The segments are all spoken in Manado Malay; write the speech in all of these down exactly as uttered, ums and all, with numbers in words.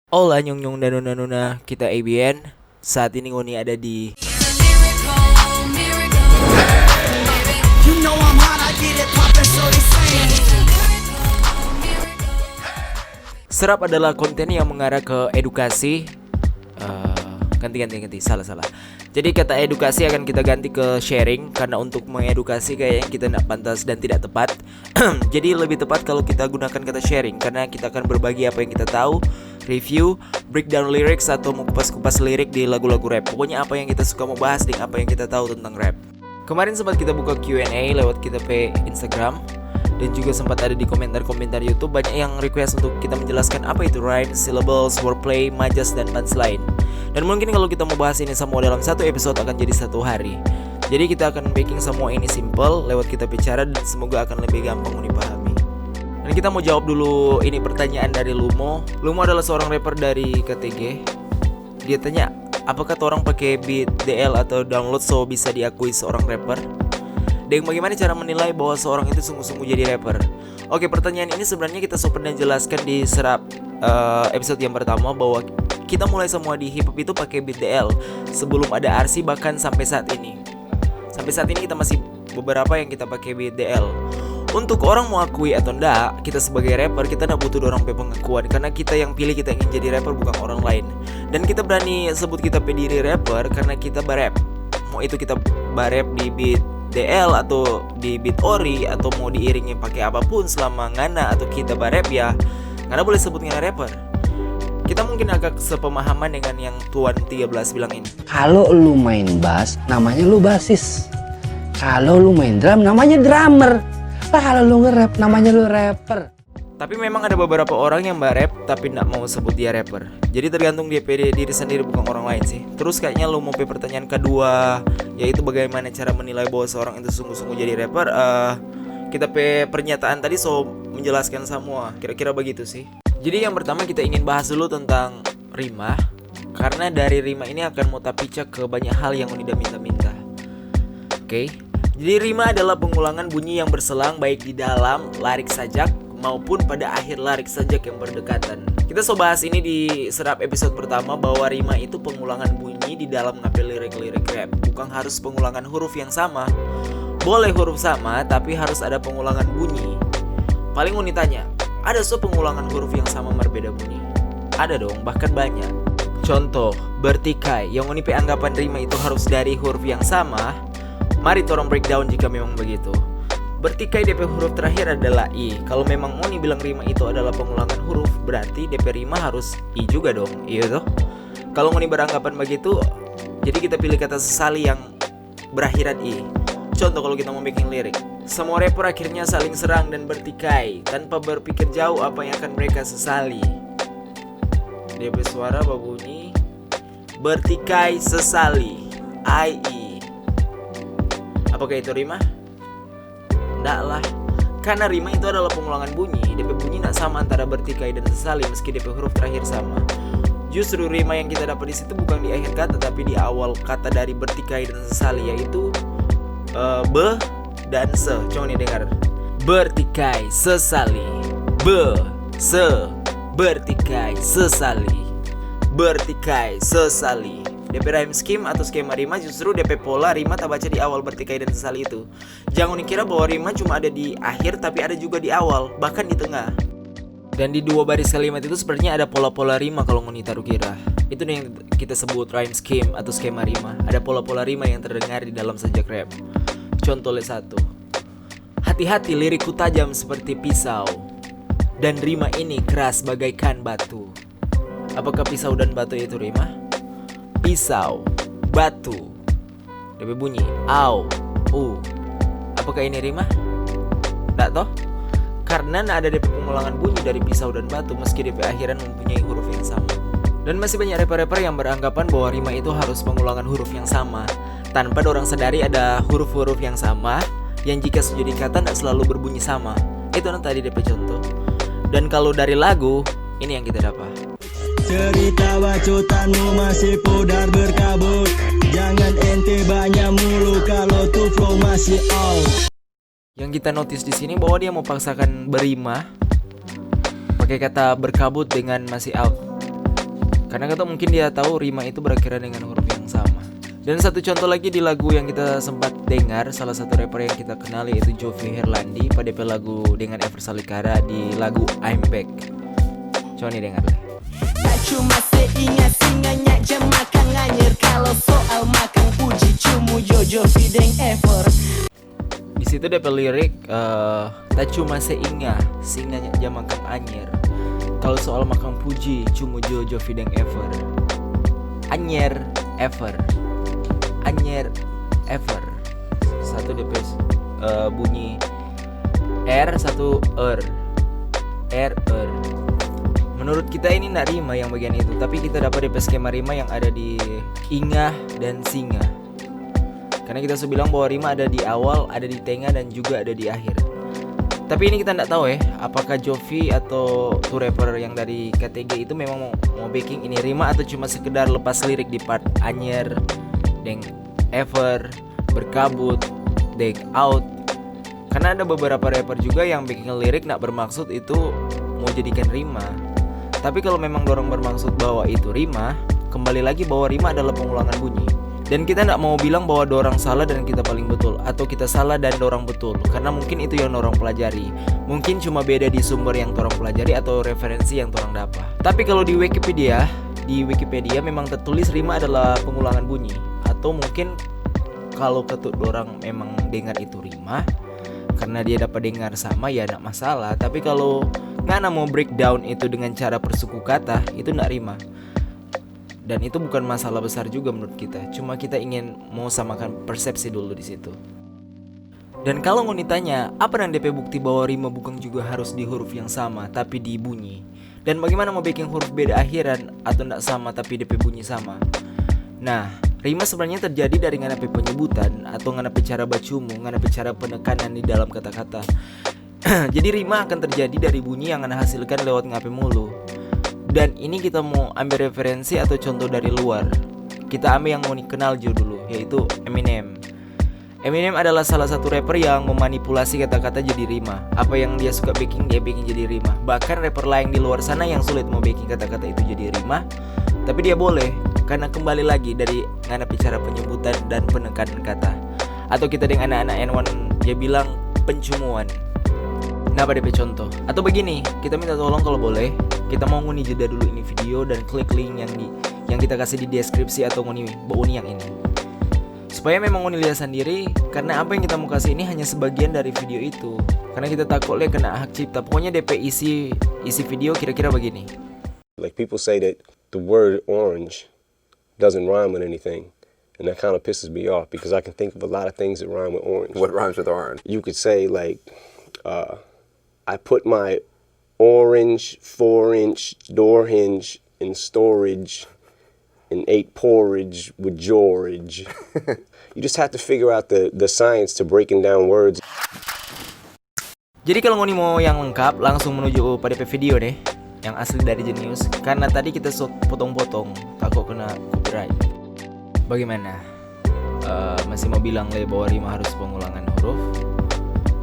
Hola nyong nyong dan nona-nona, kita A B N. Saat ini ngoni ada di You know I'm hot, I get it poppin', so they saying. Serap adalah konten yang mengarah ke edukasi. Eh, ganti ganti ganti, salah salah. Jadi kata edukasi akan kita ganti ke sharing, karena untuk mengedukasi kayaknya kita nggak pantas dan tidak tepat. Jadi lebih tepat kalau kita gunakan kata sharing, karena kita akan berbagi apa yang kita tahu, review, breakdown lyrics atau mau kupas-kupas lirik di lagu-lagu rap. Pokoknya apa yang kita suka mau bahas dan apa yang kita tahu tentang rap. Kemarin sempat kita buka Q and A lewat kita pe Instagram dan juga sempat ada di komentar-komentar YouTube, banyak yang request untuk kita menjelaskan apa itu rhyme, syllables, wordplay, majas, dan punchline. Dan mungkin kalau kita mau bahas ini semua dalam satu episode akan jadi satu hari. Jadi kita akan bikin semua ini simple lewat kita pe cara dan semoga akan lebih gampang ngoni pahami. Dan kita mau jawab dulu ini pertanyaan dari Lumo. Lumo adalah seorang rapper dari K T G. Dia tanya, apakah torang pake beat D L atau download so bisa diakui seorang rapper? Deng bagaimana cara menilai bahwa seorang itu sungguh-sungguh jadi rapper? Oke, pertanyaan ini sebenarnya kita so pernah jelaskan di Serap, eh, episode yang pertama, bahwa kita mulai semua di hip hop itu pake beat D L sebelum ada R C, bahkan sampai saat ini. Sampai saat ini kita masih beberapa yang kita pake beat D L. Untuk orang mau akui atau ndak, kita sebagai rapper, kita ndak butuh dorang pe pengakuan, karena kita yang pilih kita ingin jadi rapper, bukan orang lain. Dan kita berani sebut kita pe diri rapper karena kita barap. Mau itu kita barap di beat D L atau di beat ori atau mau diiringi pake apapun, selama ngana atau kita barap, ya ngana boleh sebut ngana rapper. Kita mungkin agak sepemahaman dengan yang Tuan tiga belas bilang ini. Kalo lu main bass, namanya lu basis. Kalo lu main drum, namanya drummer. Lah kalo lu nge-rap, namanya lu rapper. Tapi memang ada beberapa orang yang barap tapi ndak mau sebut dia rapper. Jadi tergantung dia pe diri sendiri, bukan orang lain sih. Terus kayaknya lu mau pe pertanyaan kedua, yaitu bagaimana cara menilai bahwa seorang itu sungguh-sungguh jadi rapper. Eh, kita pe pernyataan tadi so menjelaskan semua. Kira-kira begitu sih. Jadi yang pertama kita ingin bahas dulu tentang rima. Karena dari rima ini akan mau tapica ke banyak hal yang ngoni da minta-minta. Oke. Jadi rima adalah pengulangan bunyi yang berselang baik di dalam larik sajak maupun pada akhir larik sajak yang berdekatan. Kita so bahas ini di Serap episode pertama bahwa rima itu pengulangan bunyi di dalam ngana pe lirik-lirik rap. Bukan harus pengulangan huruf yang sama. Boleh huruf sama, tapi harus ada pengulangan bunyi. Paling ngoni tanya, ada so pengulangan huruf yang sama mar beda bunyi? Ada dong, bahkan banyak. Contoh, bertikai, yang ngoni pe anggapan rima itu harus dari huruf yang sama. Mari torang breakdown jika memang begitu. Bertikai de pe huruf terakhir adalah i. Kalo memang ngoni bilang rima itu adalah pengulangan huruf, berarti de pe rima harus i juga dong, iyo toh? Kalo ngoni beranggapan begitu, jadi kita pilih kata sesali yang berakhiran i. Contoh, kalo kita mo biking lirik, semua rapper akhirnya saling serang dan bertikai tanpa berpikir jauh apa yang akan mereka sesali. Dia pe suara babunyi bertikai sesali. I, i. Apakah itu rima? Ndak lah. Karena rima itu adalah pengulangan bunyi. De pe bunyi ndak sama antara bertikai dan sesali meski de pe huruf terakhir sama. Justru rima yang kita dapat di situ bukan di akhir kata, tapi di awal kata dari bertikai dan sesali, yaitu, eh, be dan se. Coba nih dengar. Bertikai, sesali. Be, se, bertikai, sesali. Bertikai, sesali. De pe rhyme scheme atau skema rima justru de pe pola rima tabaca di awal bertikai dan sesali itu. Jangan dikira bahwa rima cuma ada di akhir, tapi ada juga di awal, bahkan di tengah. Dan di dua baris kalimat itu sepertinya ada pola-pola rima kalau ngoni taru kira. Itu yang kita sebut rhyme scheme atau skema rima. Ada pola-pola rima yang terdengar di dalam sajak rap. Contoh le satu. Hati-hati, lirikku tajam seperti pisau, dan rima ini keras bagaikan batu. Apakah pisau dan batu itu rima? Pisau, batu. De pe bunyi, au, u. Apakah ini rima? Ndak toh? Karena nda ada de pe pengulangan bunyi dari pisau dan batu, meski de pe akhiran mempunyai huruf yang sama. Dan masih banyak rapper-rapper yang beranggapan bahwa rima itu harus pengulangan huruf yang sama, tanpa dorang sadari ada huruf-huruf yang sama, yang jika so jadi kata nda selalu berbunyi sama. Itu nah tadi de pe contoh. Dan kalau dari lagu, ini yang kita dapat. Cerita bacotanmu masih pudar berkabut. Jangan ente banyak mulu kalau tu flow masih out. Yang kita notice di sini bahwa dia mau paksakan berima pakai kata berkabut dengan masih out. Karena kata mungkin dia tahu rima itu berakhiran dengan huruf yang sama. Dan satu contoh lagi di lagu yang kita sempat dengar, salah satu rapper yang kita kenal yaitu Jovi Herlandi, pada pe lagu dengan Ever Salikara di lagu I'm Back. Coba nih dengar deh. Tak cuma seinga singa nyak jam makang anyer. Kalau soal makang puji cumu Jojo Fideng Ever. Di situ depe lirik, eh, tak cuma seinga singa nyak jam makang anyer. Kalau soal makang puji cumu Jojo Fideng Ever. Anyer Ever. Anyer Ever. Satu depe, eh, bunyi R, satu er. R, er. Menurut kita ini ndak rima yang bagian itu, tapi kita dapat depe skema rima yang ada di ingah dan singa. Karena kita so bilang bahwa rima ada di awal, ada di tengah, dan juga ada di akhir. Tapi ini kita ndak tahu ya, apakah Jovi atau tu rapper yang dari K T G itu memang mau, mau bikin ini rima atau cuma sekedar lepas lirik di part anyer, deng ever, berkabut, deng out. Karena ada beberapa rapper juga yang bikin lirik ndak bermaksud itu mau jadikan rima. Tapi kalau memang dorang bermaksud bahwa itu rima, kembali lagi bahwa rima adalah pengulangan bunyi. Dan kita ndak mau bilang bahwa dorang salah dan kita paling betul, atau kita salah dan dorang betul, karena mungkin itu yang dorang pelajari. Mungkin cuma beda di sumber yang torang pelajari atau referensi yang torang dapa. Tapi kalau di Wikipedia, di Wikipedia memang tertulis rima adalah pengulangan bunyi, atau mungkin kalau ketuk dorang memang dengar itu rima, karena dia dapat dengar sama, ya ndak masalah. Tapi kalau ngana mau breakdown itu dengan cara persuku kata, itu ndak rima. Dan itu bukan masalah besar juga menurut kita. Cuma kita ingin mau samakan persepsi dulu di situ. Dan kalau ngoni tanya, apa nang depe bukti bahwa rima bukang juga harus di huruf yang sama, tapi di bunyi? Dan bagaimana mau bikin huruf beda akhiran atau ndak sama tapi depe bunyi sama? Nah, rima sebenarnya terjadi dari ngana pe penyebutan atau ngana pe cara bacumu, ngana pe cara penekanan di dalam kata-kata. Jadi rima akan terjadi dari bunyi yang ngana hasilkan lewat ngana pe mulu. Dan ini kita mau ambil referensi atau contoh dari luar. Kita ambil yang ngoni kenal jo dulu, yaitu Eminem. Eminem adalah salah satu rapper yang memanipulasi kata-kata jadi rima. Apa yang dia suka bikin, dia bikin jadi rima. Bahkan rapper lain di luar sana yang sulit mau bikin kata-kata itu jadi rima, tapi dia boleh, karena kembali lagi dari ngana pe cara penyebutan dan penekanan kata. Atau kita deng anak-anak N one, dia bilang pencumuan. Nah, apa depe contoh? Atau begini, kita minta tolong kalau boleh, kita mau ngoni jeda dulu ini video dan klik link yang di, yang kita kasih di deskripsi atau ngoni bauni yang ini. Supaya memang ngoni lia sandiri, karena apa yang kita mau kasih ini hanya sebagian dari video itu. Karena kita takut le kena hak cipta. Pokoknya depe isi, isi video kira-kira begini. Like, people say that the word orange doesn't rhyme with anything. And that kind of pisses me off because I can think of a lot of things that rhyme with orange. What rhymes with orange? You could say, like, uh, I put my orange four inch door hinge in storage and ate porridge with George. You just have to figure out the, the science to breaking down words. Jadi kalau ngoni mau yang lengkap, langsung menuju pa depe video deh, yang asli dari Genius. Karena tadi kita so potong-potong, takut kena copyright. Bagaimana? Eh, masih mau bilang le bahwa rima harus pengulangan huruf?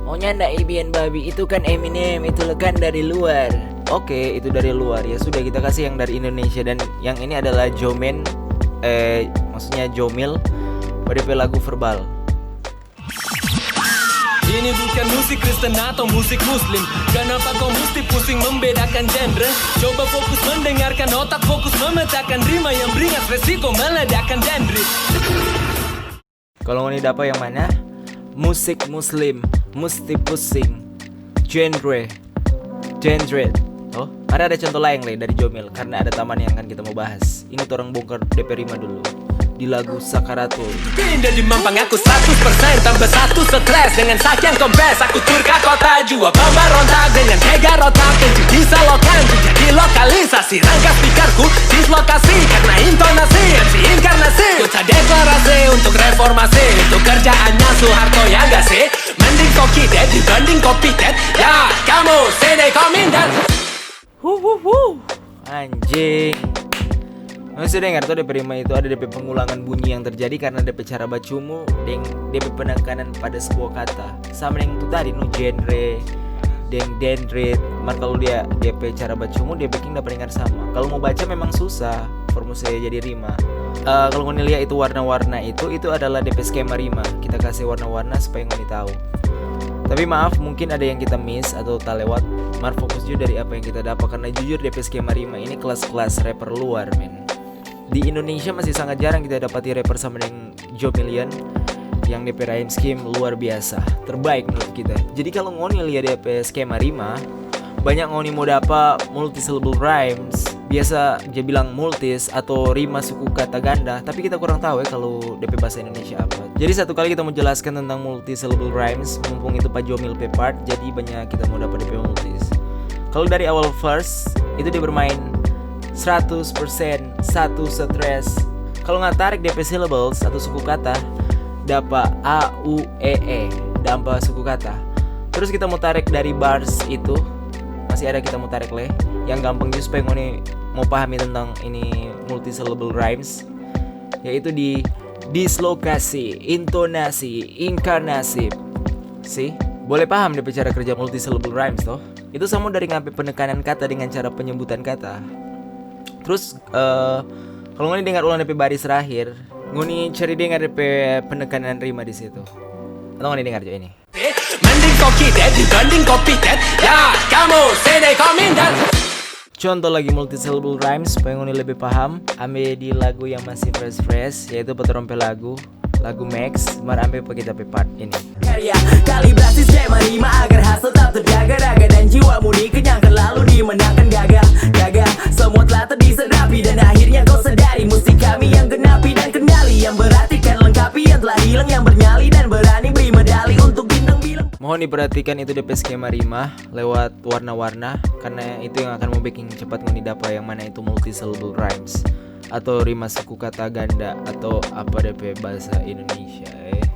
Oh nyanda, Ibian Babi, itu kan Eminem, itu lekan dari luar. Oke, itu dari luar. Ya sudah, kita kasih yang dari Indonesia. Dan yang ini adalah Jomen, eh, maksudnya Jomil, pa depe lagu Verbal. Ini bukan musik Kristen atau musik Muslim. Kenapa kau mesti pusing membedakan genre? Coba fokus mendengarkan, otak fokus memecahkan rima yang beringas, resiko meledakan genre. Kalau ngoni dapa yang mana? Musik Muslim, musti pusing, genre, genre. Oh, mari ada contoh lain le dari Jomil, karena ada taman yang akan kita mau bahas. Ini torang bongkar depe rima dulu di lagu Sakaratul. Pindah di Mampang aku seratus persen tambah satu stres. Dengan sakian kompes aku tur ka kota jua pemberontak. Dengan tega rotak dan juga bisa lokal jadi lokalisasi rangka speakerku dislokasi karena intonasi M C inkarnasi. Ku deklarasi untuk reformasi, itu kerjaannya Soeharto, ya nggak sih? Mending koki deh dibanding kopi deh. Ya kamu sini komindan. Hu hu hu. Anjing. Ngoni su dengar to, depe rima itu ada depe pengulangan bunyi yang terjadi karena depe cara bacumu deng depe penekanan pada sebuah kata. Sama deng tu tadi, nu genre, deng dendrit. Mar kalu dia, dia pe cara bacungu, dia beking dapa dengar sama. Kalu mo baca memang susah, for mo se jadi rima. Eh, kalu ngoni lia itu warna-warna itu, itu adalah depe skema rima. Kita kase warna-warna supaya ngoni tau. Tapi maaf, mungkin ada yang kita miss atau talewat. Mar fokus jo dari apa yang kita dapa, karna jujur depe skema rima ini kelas-kelas rapper luar, men. Di Indonesia masih sangat jarang kita dapati rapper sama deng Joe Million yang depe rhyme scheme luar biasa, terbaik menurut kita. Jadi kalu ngoni lia depe skema rima, banyak ngoni mo dapa multi syllable rhymes, biasa ja bilang multis atau rima suku kata ganda, tapi kita kurang tahu ya kalu depe bahasa Indonesia apa. Jadi satu kali kita mo jelaskan tentang multi syllable rhymes, mumpung itu pa Jomil pe part, jadi banyak kita mo dapa depe multis. Kalu dari awal verse, itu dia bermain seratus persen satu stres. Kalu ngana tarik depe syllables atau suku kata, dapa A, U, E, E, dapa suku kata. Terus kita mo tarik dari bars itu, masih ada kita mo tarik lei. Yang gampang juga supaya ngoni mo pahami tentang ini multi syllable rhymes, yaitu di dislokasi, intonasi, inkarnasi. See? Boleh paham depe cara kerja multi syllable rhymes, toh? Itu sama dari ngana pe penekanan kata dengan cara penyebutan kata. Terus, eh, kalu ngoni dengar ulang depe baris terakhir, ngoni cari dengar depe penekanan rima di situ. Atau ngoni dengar jo ini. Mending kau kitet dibanding kau pitet. Ya, kamu sini kau minder. Contoh lagi multi syllable rhymes supaya ngoni lebih paham. Ambe di lagu yang masih fresh-fresh, yaitu pa torang pe lagu, lagu Max. Mar ambe pa kita pe part ini. Karya, kalibrasi skema rima agar hasil tetap terjaga, raga dan jiwamu dikenyangkan lalu dimenangkan, gagah, gagah. Semua telah terdesain rapi dan akhirnya kau sadari, musik kami yang genapi dan kendali, yang berarti kan lengkapi yang telah hilang, yang bernyali dan berani beri medali untuk bintang bilang. Mohon diperhatikan itu depe skema rima lewat warna-warna, karena itu yang akan mo beking cepat ngoni dapa yang mana itu multi syllable rhymes atau rima suku kata ganda atau apa depe bahasa Indonesia, eh.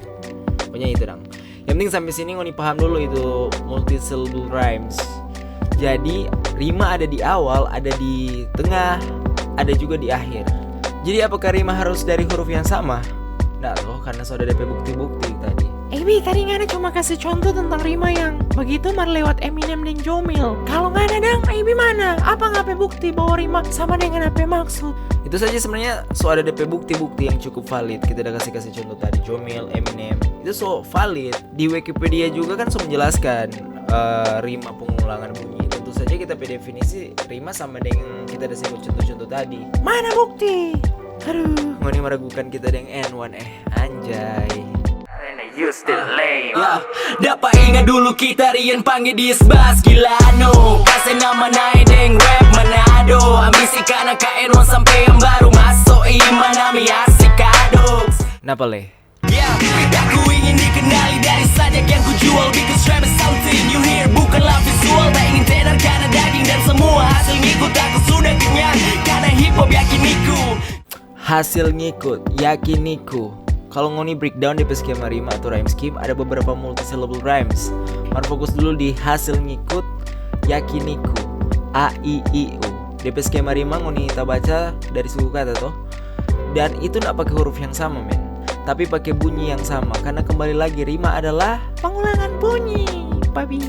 Pokoknya itu dang. Yang penting sampe sini ngoni paham dulu itu multi syllable rhymes. Jadi rima ada di awal, ada di tengah, ada juga di akhir. Jadi apakah rima harus dari huruf yang sama? Ndak toh, karena so ada depe bukti-bukti tadi. Ebi, tadi ngana cuma kase contoh tentang rima yang begitu, mar lewat Eminem deng Jomil. Kalu ngana dang, Ebi mana? Apa ngana pe bukti bahwa rima sama deng ngana pe maksud? Itu saja sebenarnya so ada depe bukti-bukti yang cukup valid. Kita udah kasih-kasih contoh tadi, Jomil, Eminem. Itu so valid. Di Wikipedia juga kan so menjelaskan, eh, rima pengulangan bunyi. Tentu saja kita pe definisi rima sama deng kita ada sebut contoh-contoh tadi. Mana bukti? Aduh, ngoni meragukan kita deng N one, eh, anjay. You still lame. Ya, dapa inga dulu kita rian pangge di sbas gila no. Kase nama nae deng rap Manado. Ambisi kana ka N one sampe yang baru maso i mana mi asik kadok. Napa le? Ya, aku ingin dikenali dari sajak yang ku jual. Because rap is something you hear, bukanlah visual. Tak ingin tenar karena daging dan semua hasil ngikut. Aku sudah kenyang karena hip hop yakiniku. Hasil ngikut, yakiniku. Kalau ngoni breakdown depe skema rima atau rhyme scheme, ada beberapa multi syllable rhymes. Mar fokus dulu di hasil ngikut, yakiniku, A, I, I, U. Depe skema rima ngoni tabaca dari suku kata to. Dan itu ndak pake huruf yang sama, men. Tapi pake bunyi yang sama. Karena kembali lagi, rima adalah pengulangan bunyi, babi.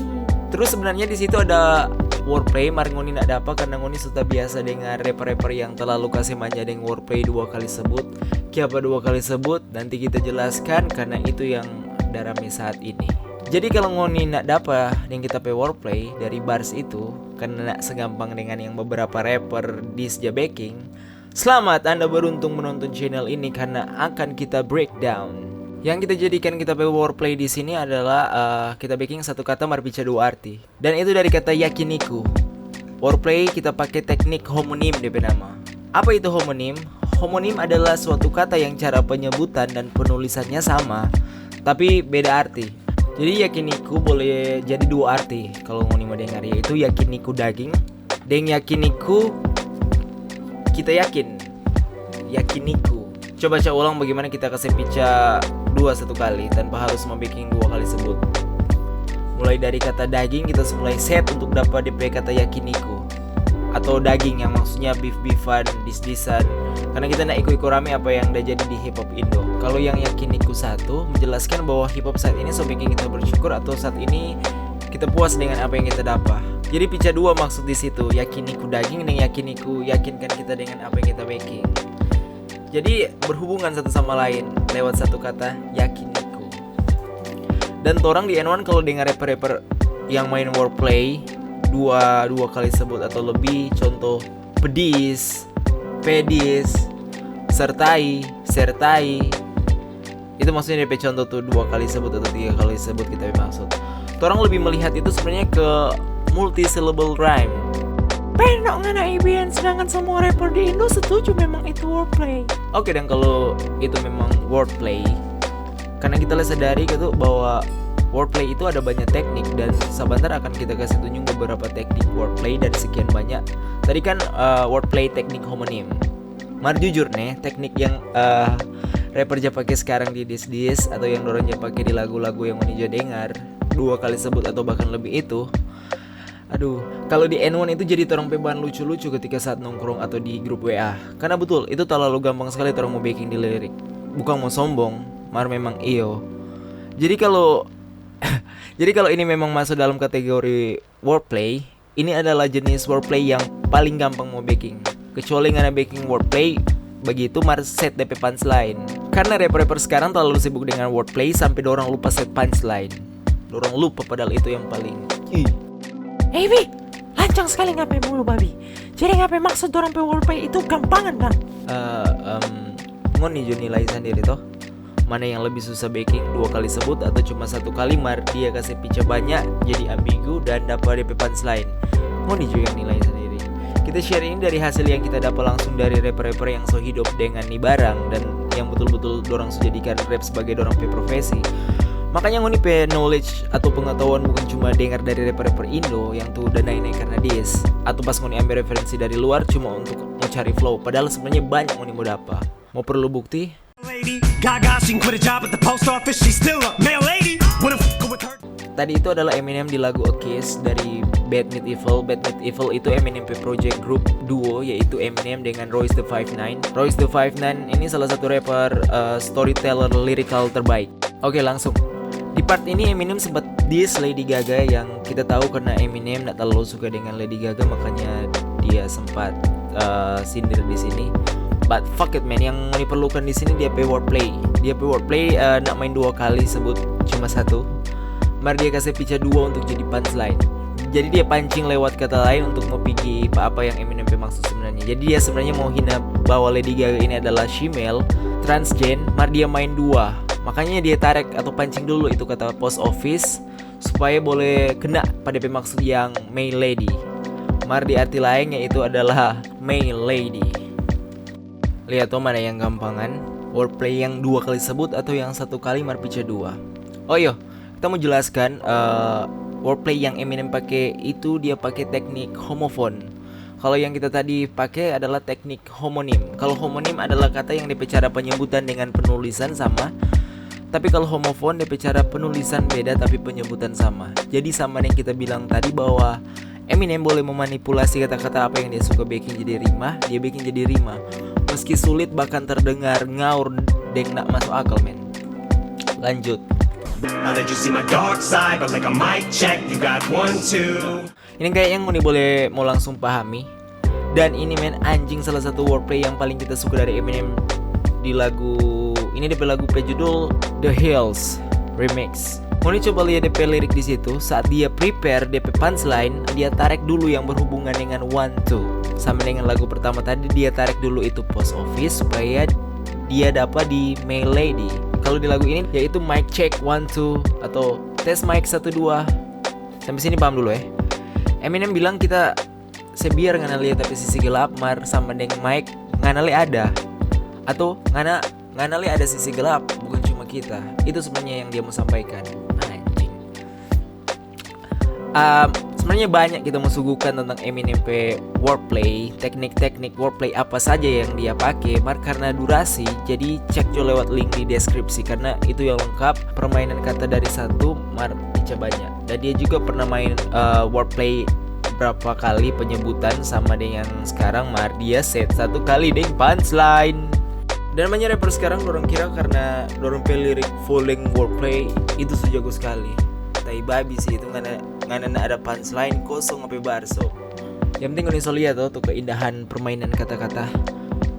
Terus sebenarnya di situ ada wordplay, mar ngoni ndak dapa karena ngoni so tabiasa dengar rapper-rapper yang terlalu kase manja deng wordplay dua kali sebut. Kiapa dua kali sebut? Nanti kita jelaskan karena itu yang da rame saat ini. Jadi kalau ngoni ndak dapa deng kita pe wordplay dari bars itu, karena ndak segampang dengan yang beberapa rapper diss ja beking, selamat, Anda beruntung menonton channel ini karena akan kita breakdown. Yang kita jadikan kita pe wordplay di sini adalah, eh, kita beking satu kata mar bica dua arti. Dan itu dari kata yakiniku. Wordplay kita pake teknik homonim depe nama. Apa itu homonim? Homonim adalah suatu kata yang cara penyebutan dan penulisannya sama, tapi beda arti. Jadi yakiniku boleh jadi dua arti kalau ngoni mo dengar, yaitu yakiniku daging deng yakiniku kita yakin. Yakiniku. Coba cak ulang bagaimana kita kase pica dua satu kali tanpa harus mo beking dua kali sebut. Mulai dari kata daging, kita so mulai set untuk dapa depe kata yakiniku. Atau daging yang maksudnya beef-beefan, dis-disan. Karena kita ndak iko-iko rame apa yang da jadi di hip hop Indo. Kalau yang yakiniku satu menjelaskan bahwa hip hop saat ini so bikin kita bersyukur atau saat ini Kita puas dengan apa yang kita dapa. Jadi pica dua maksud di situ, yakiniku daging deng yakiniku yakinkan kita dengan apa yang kita beking. Jadi berhubungan satu sama lain lewat satu kata, yakiniku. Dan torang di N one kalau dengar rapper-rapper yang main wordplay dua dua kali sebut atau lebih, contoh pedis, pedis, sertai, sertai. Itu maksudnya depe contoh tuh dua kali sebut atau tiga kali sebut kita pe maksud. Torang lebih melihat itu sebenarnya ke multi syllable rhyme. Peno ngana Ibian, sedangkan semua rapper di Indo setuju memang itu wordplay. Oke, dan kalau itu memang wordplay, karena kita lah sadari gitu bahwa wordplay itu ada banyak teknik dan sebentar akan kita kasih tunjuk beberapa teknik wordplay dari sekian banyak. Tadi kan eh, wordplay teknik homonim. Mar jujur nih, teknik yang eh, rapper ja pake sekarang di diss-diss atau yang dorang ja pake di lagu-lagu yang ngoni ja dengar dua kali sebut atau bahkan lebih itu, aduh, kalau di N one itu jadi torang pe bahan lucu-lucu ketika saat nongkrong atau di grup W A. Karena betul, itu terlalu gampang sekali torang mo beking di lirik. Bukan mo sombong, mar memang iyo. Jadi kalau jadi kalau ini memang masuk dalam kategori wordplay, ini adalah jenis wordplay yang paling gampang mo beking. Kecuali ngana beking wordplay begitu mar set depe punchline. Karena rapper-rapper sekarang terlalu sibuk dengan wordplay sampe dorang lupa set punchline. Dorang lupa padahal itu yang paling ih. Ebi, lancang sekali ngana pe mulu, babi. Jadi ngana pe maksud dorang pe wordplay itu gampangan dang? Eh, em, ngoni jo nilai sandiri toh. Mana yang lebih susah beking, dua kali sebut atau cuma satu kali mar dia kase pica banyak, jadi ambigu dan dapa depe punchline. Ngoni jo yang nilai sandiri. Kita share ini dari hasil yang kita dapa langsung dari rapper-rapper yang so hidup dengan ni barang dan yang betul-betul dorang so jadikan rap sebagai dorang pe profesi. Makanya ngoni pe knowledge atau pengetahuan bukan cuma dengar dari rapper-rapper Indo yang tuh udah naik-naik karena diss, atau pas ngoni ambil referensi dari luar cuma untuk mau cari flow, padahal sebenarnya banyak ngoni mau dapa. Mau perlu bukti? Lady Gaga, she can quit a job at the post office. She's still a mail lady. Wanna fuck with her. Tadi itu adalah Eminem di lagu A Kiss dari Bad Meat Evil. Bad Meat Evil itu Eminem pe project group duo, yaitu Eminem dengan Royce the Five Nine. Royce the Five Nine ini salah satu rapper, eh, storyteller, lirikal terbaik. Oke, langsung. Di part ini Eminem sempat diss Lady Gaga yang kita tahu karena Eminem nggak terlalu suka dengan Lady Gaga, makanya dia sempat eh, sindir di sini. But fuck it man, yang diperlukan di sini dia pe wordplay. Dia pe wordplay eh, nak main dua kali sebut cuma satu. Mar dia kase pica dua untuk jadi punchline. Jadi dia pancing lewat kata lain untuk mo pigi pa apa yang Eminem pe maksud sebenarnya. Jadi dia sebenarnya mau hina bahwa Lady Gaga ini adalah shemale, transgen, mar dia main dua. Makanya dia tarik atau pancing dulu itu kata post office supaya boleh kena pada pe maksud yang mail lady. Mar di arti lainnya itu adalah mail lady. Lihat to mana yang gampangan, wordplay yang dua kali sebut atau yang satu kali mar pica dua. Oh iyo, kita mau jelaskan eh, wordplay yang Eminem pake itu dia pake teknik homophone. Kalau yang kita tadi pake adalah teknik homonim. Kalau homonim adalah kata yang depe cara penyebutan dengan penulisan sama, tapi kalau homophone depe cara penulisan beda tapi penyebutan sama. Jadi sama yang kita bilang tadi bahwa Eminem boleh memanipulasi kata-kata apa yang dia suka bikin jadi rima, dia bikin jadi rima. Meski sulit bahkan terdengar ngaur deng nak masuk akal men. Lanjut. Now that you see my dark side, but like a mic check, you got one, two. Ini kayaknya ngoni boleh mau langsung pahami. Dan ini men anjing salah satu wordplay yang paling kita suka dari Eminem di lagu ini, depe lagu pe judul The Hills Remix. Ngoni coba lihat depe lirik di situ, saat dia prepare depe punchline, dia tarik dulu yang berhubungan dengan one two. Sama dengan lagu pertama tadi, dia tarik dulu itu post office supaya dia dapat di mail lady. Kalau di lagu ini yaitu mic check one two atau tes mic satu dua. Sampai sini paham dulu ya. Eminem bilang kita sebiar ngana lia tapi sisi gelap mar sama deng mic ngana le ada. Atau ngana ngana le ada sisi gelap, bukan cuma kita. Itu sebenarnya yang dia mau sampaikan. Anjing. Um, sebenarnya banyak kita mau suguhkan tentang Eminem pe wordplay, teknik-teknik wordplay apa saja yang dia pakai. Mar karena durasi, jadi cek jo lewat link di deskripsi karena itu yang lengkap. Permainan kata dari satu mar pica banyak. Dan dia juga pernah main uh, wordplay berapa kali penyebutan sama dengan sekarang mar dia set satu kali deng punchline. Dan banyak rapper sekarang dorang kira karena dorang pe lirik full length wordplay itu su jago sekali. Tai babi sih itu, ngana, ngana nda ada punchline, kosong apa bar, so. Yang penting ngoni so lia to, tu keindahan permainan kata-kata.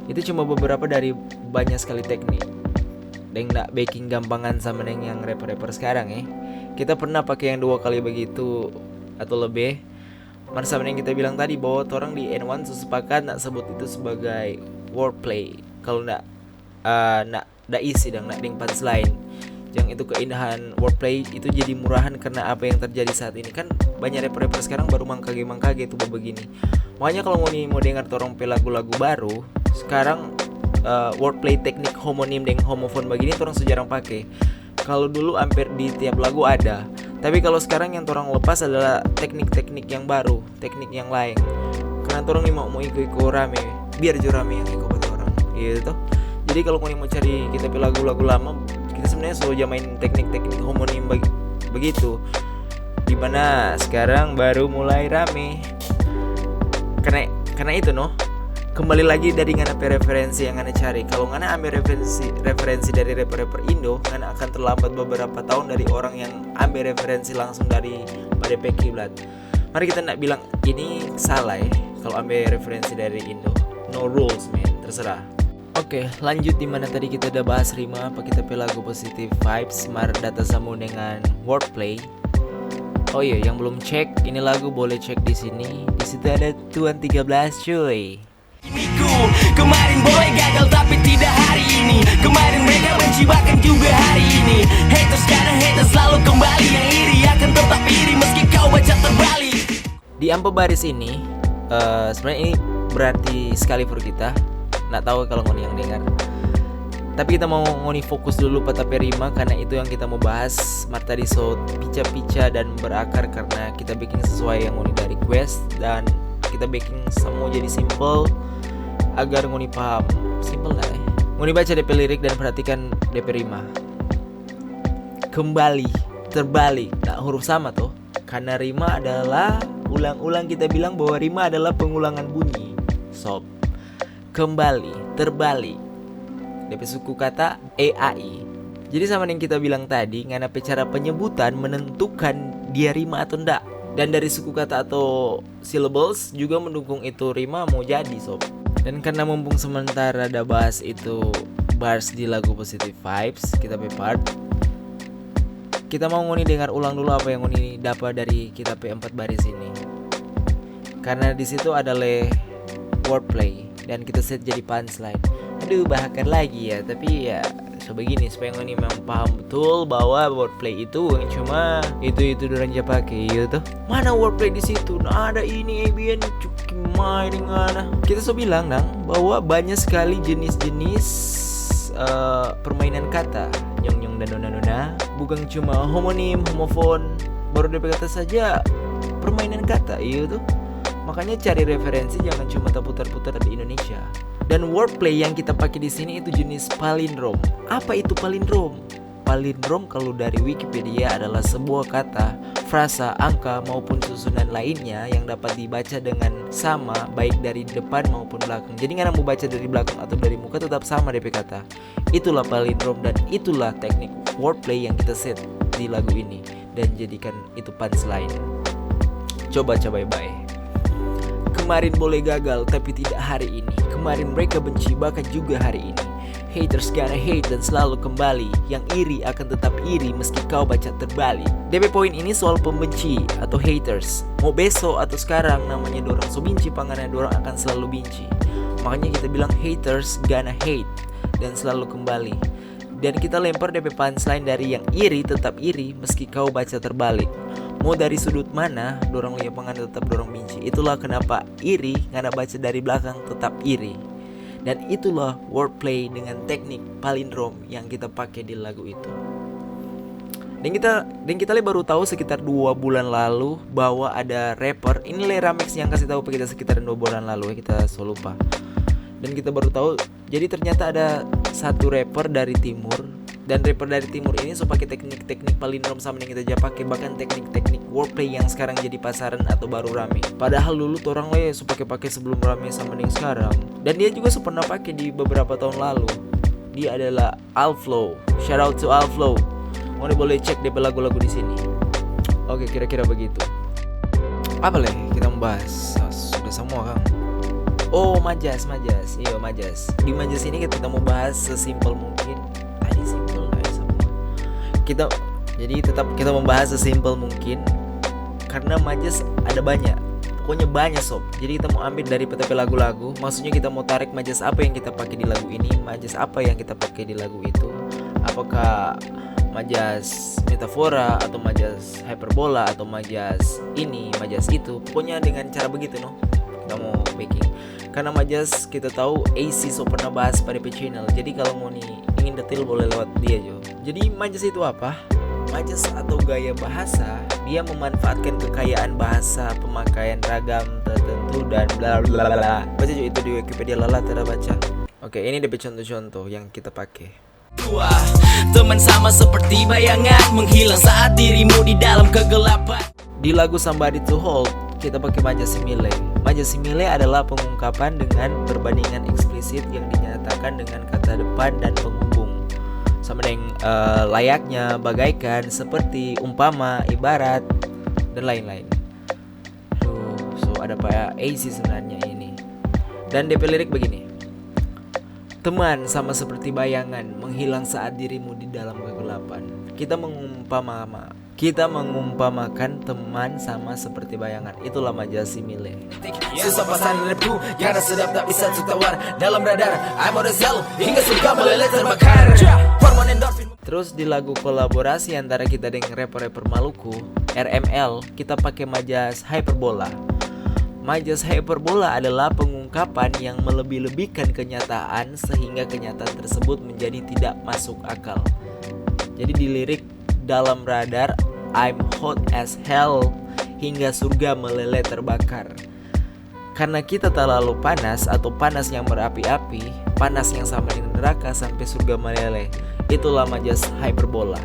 Itu cuma beberapa dari banyak sekali teknik. Deng nda beking gampangan sama deng yang rapper-rapper sekarang, eh. Kita pernah pakai yang dua kali begitu atau lebih. Mar sama deng kita bilang tadi bahwa torang di N one so sepakat nda sebut itu sebagai wordplay. Kalau nda, eh, nda, nda isi dang, nda deng punchline. Yang itu keindahan wordplay itu jadi murahan karena apa yang terjadi saat ini. Kan banyak rapper-rapper sekarang baru mangkage-mangkage tu begini. Makanya kalau ngoni mau dengar torang pe lagu-lagu baru, sekarang, eh, wordplay teknik homonim deng homofon begini torang so jarang pake. Kalau dulu hampir di tiap lagu ada. Tapi kalau sekarang yang torang lepas adalah teknik-teknik yang baru, teknik yang lain. Karena torang ni mau, mau iko-iko rame, biar jo rame yang iko pa torang. Gitu. Jadi kalau ngoni mau cari kita pe lagu-lagu lama, kita sebenarnya so ja main teknik-teknik homonim bag-, begitu. Di mana sekarang baru mulai rame. Karena, karena itu, no. Kembali lagi dari ngana pe referensi yang ngana cari. Kalau ngana ambil referensi, referensi dari rapper-rapper Indo, ngana akan terlambat beberapa tahun dari orang yang ambil referensi langsung dari pada pe kiblat. Mari kita ndak bilang ini salah, eh, kalau ambil referensi dari Indo. No rules, man. Terserah. Oke, lanjut di mana tadi kita udah bahas rima, apa kita pe lagu Positive Vibes, mar da tasambung dengan wordplay. Oh iya, yang belum cek, ini lagu boleh cek di sini. Di situ ada Tuan tiga belas, cuy. Ini ku, kemarin boleh gagal tapi tidak hari ini. Kemarin mereka benci bahkan juga hari ini. Haters gonna hate dan selalu kembali. Yang iri akan tetap iri meski kau baca terbalik. Di ampa baris ini, eh, sebenarnya ini berarti sekali for kita. Nggak tahu kalau ngoni yang dengar. Tapi kita mau ngoni fokus dulu pa ta pe rima, karena itu yang kita mau bahas. Mar tadi so pica-pica dan berakar karena kita bikin sesuai yang ngoni da request dan kita bikin semua jadi simple agar ngoni paham. Simple nggak, eh? Ngoni baca de pe lirik dan perhatikan de pe rima. Kembali, terbalik. Nah, huruf sama tuh. Karena rima adalah, ulang-ulang kita bilang bahwa rima adalah pengulangan bunyi. Sob. Kembali, terbalik. De pe suku kata E A I. Jadi sama yang kita bilang tadi, ngana pe cara penyebutan menentukan dia rima atau ndak. Dan dari suku kata atau syllables juga mendukung itu rima mau jadi, sob. Dan karena mumpung sementara da bahas itu bars di lagu Positive Vibes, kita pe part, kita mau ngoni dengar ulang dulu apa yang ngoni dapa dari kita pe empat baris ini. Karena di situ ada le wordplay dan kita set jadi punchline. Aduh, bahakar lagi ya, tapi ya, so begini, supaya ngoni memang paham betul bahwa wordplay itu bukan cuma itu-itu dorang ja pake, iya toh. Mana wordplay di situ? Nah, ada ini, A B N, cuki mai deng ngana. Kita so bilang, nang, bahwa banyak sekali jenis-jenis, eh, permainan kata. Nyong-nyong dan nona-nona. Bukan cuma homonim, homofon, baru de pe kata saja permainan kata, iya toh. Makanya cari referensi jangan cuma taputar-putar di Indonesia. Dan wordplay yang kita pakai di sini itu jenis palindrom. Apa itu palindrom? Palindrom kalau dari Wikipedia adalah sebuah kata, frasa, angka, maupun susunan lainnya yang dapat dibaca dengan sama baik dari depan maupun belakang. Jadi ngana mau baca dari belakang atau dari muka tetap sama de pe kata. Itulah palindrom dan itulah teknik wordplay yang kita set di lagu ini dan jadikan itu punchline. Coba, coba bae-bae. Kemarin boleh gagal, tapi tidak hari ini. Kemarin mereka benci, bahkan juga hari ini. Haters gonna hate dan selalu kembali. Yang iri akan tetap iri meski kau baca terbalik. De pe poin ini soal pembenci atau haters. Mau beso atau sekarang, namanya dorang so binci pa ngana, dorang akan selalu binci. Makanya kita bilang haters gonna hate dan selalu kembali. Dan kita lempar de pe punchline dari yang iri tetap iri meski kau baca terbalik. Mau dari sudut mana, dorang lia pa ngana tetap dorang binci. Itulah kenapa iri, ngana baca dari belakang tetap iri. Dan itulah wordplay dengan teknik palindrom yang kita pakai di lagu itu. Dan kita, dan kita le baru tahu sekitar dua bulan lalu bahwa ada rapper, ini le Ramex yang kasih tahu pa kita sekitar dua bulan lalu, ya, kita so lupa. Dan kita baru tahu, jadi ternyata ada satu rapper dari timur, dan rapper dari timur ini so pake teknik-teknik palindrom sama yang kita ja pake, bahkan teknik-teknik wordplay yang sekarang jadi pasaran atau baru rame. Padahal dulu torang le so pake-pake sebelum rame sama yang sekarang. Dan dia juga so pernah pake di beberapa tahun lalu. Dia adalah Alflow. Shout out to Alflow. Ngoni boleh cek de pe lagu-lagu di sini. Oke, kira-kira begitu. Apa lagi kita mau bahas? Ah, sudah semua, kang. Oh, majas, majas. Iyo, majas. Di majas ini kita mau bahas sesimpel mungkin. Tadi simpel, guys, semua. Kita, jadi tetap kita membahas sesimpel mungkin. Karena majas ada banyak. Pokoknya banyak, sob. Jadi kita mau ambil dari P T P lagu-lagu. Maksudnya kita mau tarik majas apa yang kita pakai di lagu ini, majas apa yang kita pakai di lagu itu. Apakah majas metafora atau majas hyperbola atau majas ini, majas itu. Pokoknya dengan cara begitu, no. Kita mau bikin. Karena majas kita tahu A C so pernah bahas pada P channel. Jadi kalau mau ni ingin detail boleh lewat dia jo. Jadi majas itu apa? Majas atau gaya bahasa, dia memanfaatkan kekayaan bahasa, pemakaian ragam tertentu dan bla bla bla. Baca juga itu di Wikipedia, lala tidak baca. Oke, ini dia contoh-contoh yang kita pakai. Teman sama seperti bayangan menghilang saat dirimu di dalam kegelapan. Di lagu Somebody to Hold, kita pakai majas simile. Majas simile adalah pengungkapan dengan perbandingan eksplisit yang dinyatakan dengan kata depan dan penghubung. Sama dengan uh, layaknya, bagaikan, seperti, umpama, ibarat, dan lain-lain. Aduh, so ada pa A C sebenarnya ini. Dan D P lirik begini. Teman sama seperti bayangan menghilang saat dirimu di dalam kegelapan. Kita mengumpama kita mengumpamakan teman sama seperti bayangan. Itulah majas simile. Susah pasaran repku, karena sedap tak bisa tutawar. Dalam radar, I'm on the cell. Hingga suka meleleh terbakar. Hormon endorfin. Terus di lagu kolaborasi antara kita dengan rapper-rapper Maluku, R M L, kita pakai majas hyperbola. Majas hyperbola adalah pengungkapan yang melebih-lebihkan kenyataan sehingga kenyataan tersebut menjadi tidak masuk akal. Jadi di lirik dalam radar, I'm hot as hell, hingga surga meleleh terbakar. Karena kita terlalu panas atau panas yang berapi-api, panas yang sama dengan neraka sampai surga meleleh. Itulah majas hyperbola.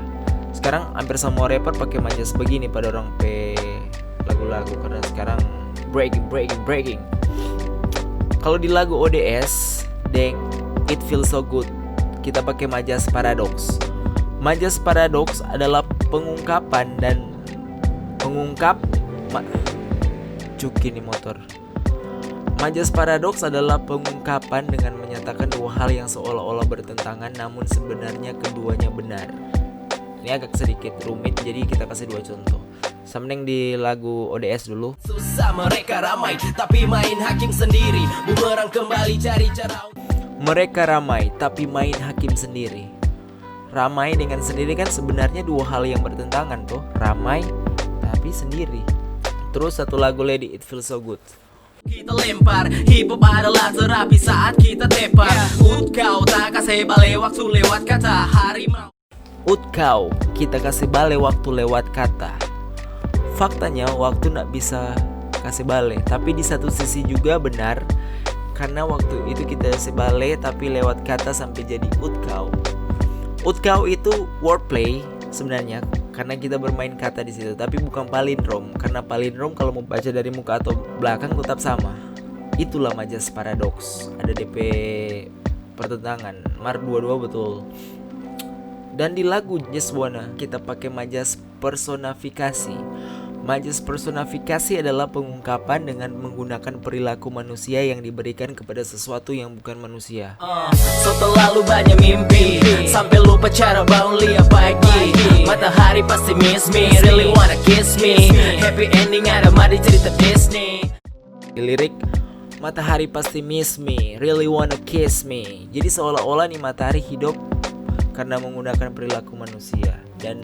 Sekarang hampir semua rapper pakai majas begini pada orang pe lagu-lagu karena sekarang breaking, breaking, breaking. Kalau di lagu O D S, deng It Feels So Good, kita pakai majas paradoks. Majas paradoks adalah pengungkapan dan mengungkap ma- cuki nih motor. Majas paradoks adalah pengungkapan dengan menyatakan dua hal yang seolah-olah bertentangan namun sebenarnya keduanya benar. Ini agak sedikit rumit, jadi kita kasih dua contoh. Sama deng di lagu O D S dulu. Susah mereka ramai, tapi main hakim sendiri. Bumerang kembali cari cara. Mereka ramai, tapi main hakim sendiri. Ramai dengan sendiri kan sebenarnya dua hal yang bertentangan tuh. Ramai, tapi sendiri. Terus satu lagu lagi, It Feels So Good. Kita lempar, hip hop adalah terapi saat kita tepar. Utkau tak kasih bale waktu lewat kata harimau. Utkau, kita kasih bale waktu lewat kata. Faktanya waktu ndak bisa kasih bale, tapi di satu sisi juga benar karena waktu itu kita kasih bale tapi lewat kata sampai jadi utkau. Utkau itu wordplay sebenarnya karena kita bermain kata di situ, tapi bukan palindrom karena palindrom kalau mau baca dari muka atau belakang tetap sama. Itulah majas paradoks, ada D P pertentangan, mar dua-dua betul. Dan di lagu Just Wanna kita pakai majas personifikasi. Majas personifikasi adalah pengungkapan dengan menggunakan perilaku manusia yang diberikan kepada sesuatu yang bukan manusia. Uh, so terlalu banyak mimpi sampai lupa cara bangun lihat pagi. Matahari pasti miss me, really wanna kiss me. Happy ending ada mah di cerita Disney. Di lirik, matahari pasti miss me, really wanna kiss me. Jadi seolah-olah nih matahari hidup karena menggunakan perilaku manusia dan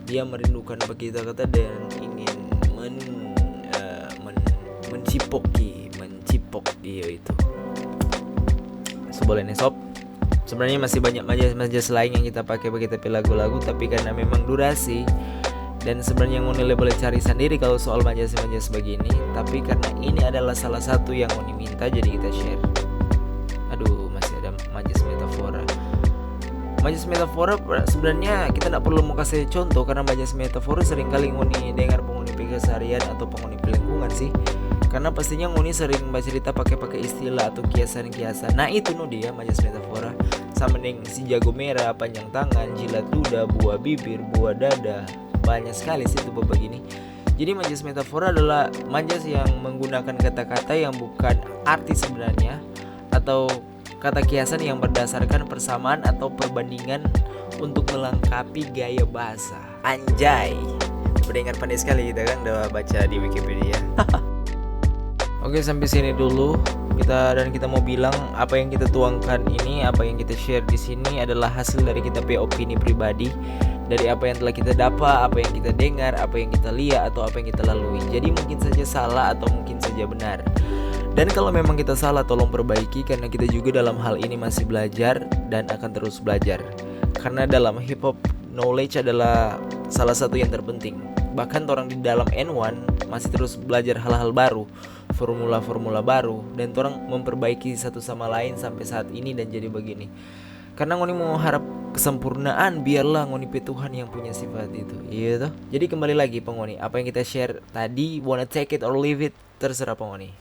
dia merindukan kita kata dan ingin men, uh, men, mencipoki, mencipok dia itu. So boleh nih sob. Sebenarnya masih banyak majas-majas lain yang kita pakai bagi tapi lagu-lagu, tapi karena memang durasi dan sebenarnya ngoni boleh cari sendiri kalau soal majas-majas begini, tapi karena ini adalah salah satu yang ngoni minta jadi kita share. Aduh, masih ada majas metafora. Majas metafora sebenarnya kita nggak perlu mau kasih contoh karena majas metafora sering kali ngoni dengar penghuni pikir seharian atau penghuni lingkungan sih. Karena pastinya ngoni sering bercerita pakai-pakai istilah atau kiasan-kiasan. Nah itu no dia majas metafora. Sama deng si jago merah, panjang tangan, jilat ludah, buah bibir, buah dada. banyak sekali sih itu bab bagini. Jadi manjas metafora adalah manjas yang menggunakan kata-kata yang bukan arti sebenarnya atau kata kiasan yang berdasarkan persamaan atau perbandingan untuk melengkapi gaya bahasa. Anjay. Pendengar pandai sekali kita kan udah baca di Wikipedia. Oke, sampai sini dulu. Kita dan kita mau bilang apa yang kita tuangkan ini, apa yang kita share di sini adalah hasil dari kita pe opini pribadi, dari apa yang telah kita dapat, apa yang kita dengar, apa yang kita lihat, atau apa yang kita lalui. Jadi mungkin saja salah atau mungkin saja benar. Dan kalau memang kita salah, tolong perbaiki karena kita juga dalam hal ini masih belajar dan akan terus belajar. Karena dalam hip hop, knowledge adalah salah satu yang terpenting. Bahkan orang di dalam N one masih terus belajar hal-hal baru, formula-formula baru, dan orang memperbaiki satu sama lain sampai saat ini dan jadi begini. Karena ngoni mau harap kesempurnaan, biarlah ngoni pe Tuhan yang punya sifat itu. Iya toh? Jadi kembali lagi pa ngoni, apa yang kita share tadi, wanna take it or leave it, terserah pa ngoni.